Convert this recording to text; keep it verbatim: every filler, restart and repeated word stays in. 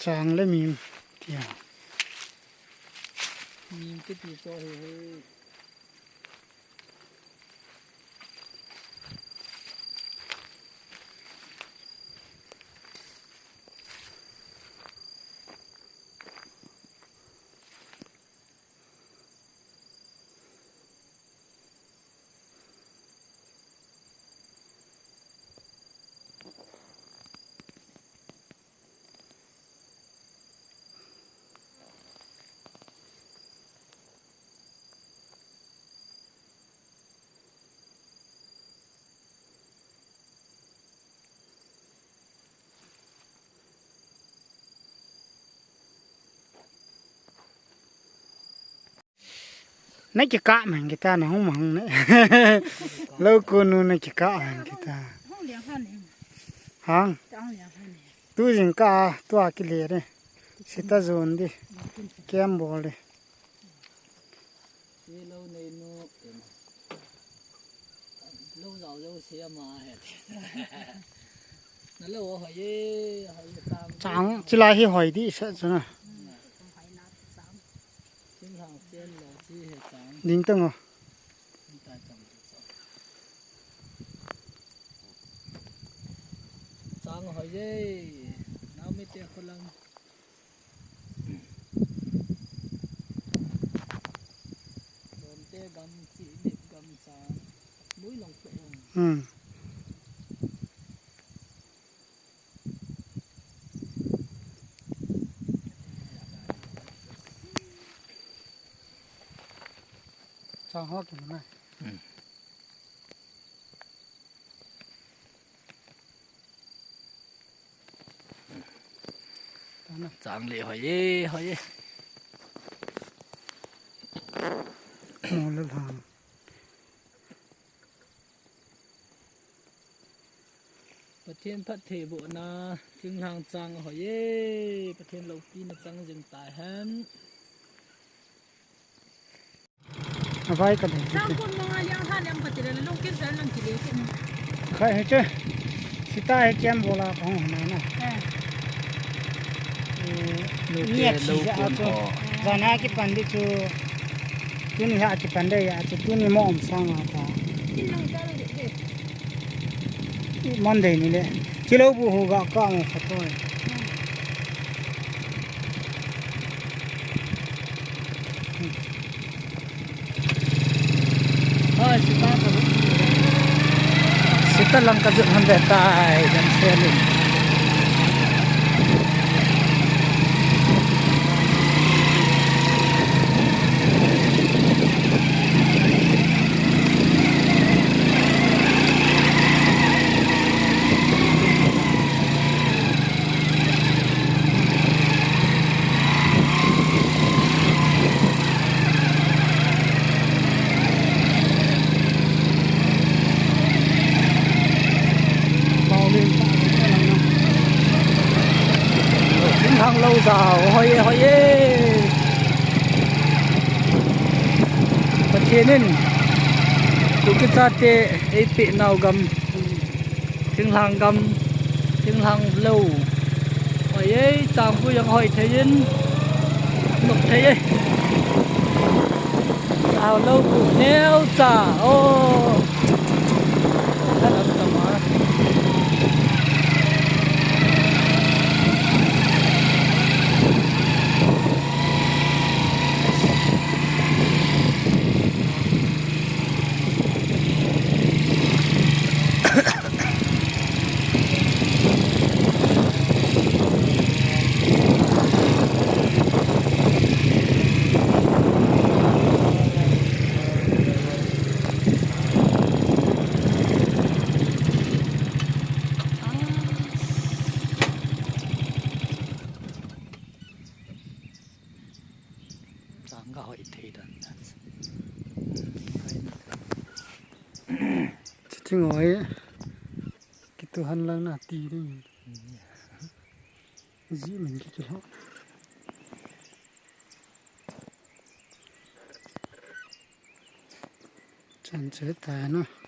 Chang le mim tia. Mim kiti chu hi hi. Na kikah mang kita, na hung mang ne. Lou ko nu na kikah mang kita. Hang. Tu jing ka, tua kile re. Sita zon di. Kem bol di. Lou nei nu. Lou zau zau se ama he. Na lou hoi ye, hoi ye tang. Chang, chila hi hoi di se chuna. Thinglhang chen lou chi he chang. Ding tang o. Ding tai tang tu chang. Chang hoi ye. Naomi te kholang. Lomte gam chi nip gam chang. Lui long pe ong. Hmm. Chang ho ki na. Hmm. Chang le hoi ye, hoi ye. Mo le lang. Pathen phattheibohna, thinglhang chang hoi ye, Pathen loupina chang jing tahen. Avai ka dei. Sang kun mong a liang tha liang ka ti le, lung kin sar lang ti le kin. Khai he che. Sita he kiam bola ka hong na na. Eh. Eh, ni a chi ja a chu. Jana kipan di chu. Tuni ha kipan de ya chu. Tuni mo om sang a ta. Kin lang ta lang de. Monday ni le. Chilo bu hu ga ka mo kha toi. Sita lang ka jut han de tai, dan selin. Thinglhang lou jao, hoi e, hoi e. Pathen in Kuki chate eipeh nau gam. Thinglhang gam, thinglhang lou. Hoi e, chang bu jong hoi thei in. Nok thei e. Jao lou bu neocha. O. Thalam tama. Tingoi. Kitu han lang na ti ding. Ji min ki ki ho. Chan che ta na.